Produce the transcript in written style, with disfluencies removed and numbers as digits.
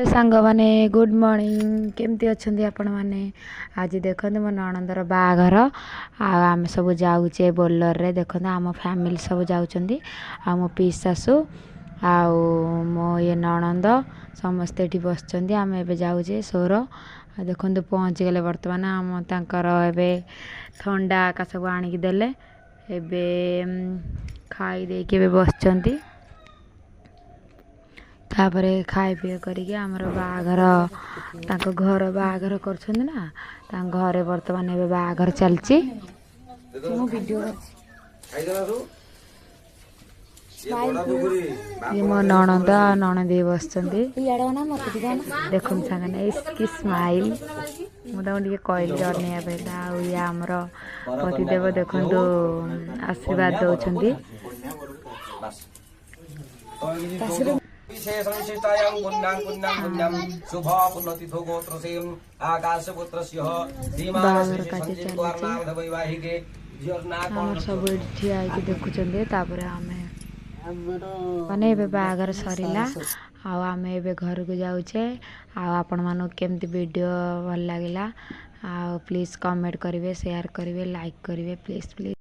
ସାଙ୍ଗମାନେ, good morning. କେମିତି ଅଛନ୍ତି ଆପଣମାନେ? ଆଜି ଦେଖନ୍ତୁ, ମୋ ନଣନ୍ଦର ବାହାଘର ଆଉ ଆମେ ସବୁ ଯାଉଛେ ବୋଲରରେ। ଦେଖନ୍ତୁ, ଆମ ଫ୍ୟାମିଲି ସବୁ ଯାଉଛନ୍ତି ଆଉ ମୋ ପିଇସି ଶାଶୁ ଆଉ ମୋ ଇଏ ନଣନ୍ଦ ସମସ୍ତେ ଏଠି ବସିଛନ୍ତି। ଆମେ ଏବେ ଯାଉଛେ ସୋର। ଆଉ ଦେଖନ୍ତୁ, ପହଞ୍ଚିଗଲେ ବର୍ତ୍ତମାନ। ଆମ ତାଙ୍କର ଏବେ ଥଣ୍ଡା ଏକା ସବୁ ଆଣିକି ଦେଲେ। ଏବେ ଖାଇ ଦେଇକି ଏବେ ବସିଛନ୍ତି। ତାପରେ ଖାଇ ପିଇ କରିକି ଆମର ବାହାଘର, ତାଙ୍କ ଘର ବାହାଘର କରୁଛନ୍ତି ନା, ତାଙ୍କ ଘରେ ବର୍ତ୍ତମାନ ଏବେ ବାହାଘର ଚାଲିଛି। ମୁଁ ଭିଡ଼ିଓ କରିଛି। ଇଏ ମୋ ନଣନ୍ଦ ଆଉ ନଣଦେଇ ବସିଛନ୍ତି। ଇଆଡ଼େ ଅନା, ମତେ ଟିକେ ଅନା। ଦେଖନ୍ତୁ ସାଙ୍ଗମାନେ, ଏଇ କି ସ୍ମାଇଲ୍! ମୁଁ ତାଙ୍କୁ ଟିକେ କହିଲି ଅନେଇବା ପାଇଁ। ଆଉ ଇଏ ଆମର ପତିଦେବ, ଦେଖନ୍ତୁ, ଆଶୀର୍ବାଦ ଦେଉଛନ୍ତି। ବିଶେଷଂ ପୁଣ୍ୟାଂ ପୁଣ୍ୟାଂ ପୁଣ୍ୟಂ ଶୁଭ ପୁଣ୍ୟତିଥो ଗୋତ୍ରସେମ୍ ଆକାଶପୁତ୍ରସ୍ୟ ଶ୍ରୀମାନ ବାହାଘର ଶ୍ରୀ କାର୍ଯ୍ୟ ସଞ୍ଜୀବ ଚାଲିଛି। କୁମାର ବୈବାହିକେ ଝିଅର ନାଁ କଣ? ଆମର ସବୁ ଏଠି ଠିଆ ହେଇକି ଦେଖୁଛନ୍ତି। ତାପରେ ଆମେ ଆମର ମାନେ ଏବେ ବାହାଘର ସରିଲା ଆଉ ଆମେ ଏବେ ଘରକୁ ଯାଉଛେ। ଆଉ ଆପଣମାନଙ୍କୁ କେମିତି ଭିଡ଼ିଓ ଭଲ ଲାଗିଲା, ଆଉ ପ୍ଲିଜ୍ କମେଣ୍ଟ କରିବେ, ସେୟାର କରିବେ, ଲାଇକ୍ କରିବେ, ପ୍ଲିଜ୍ ପ୍ଲିଜ୍।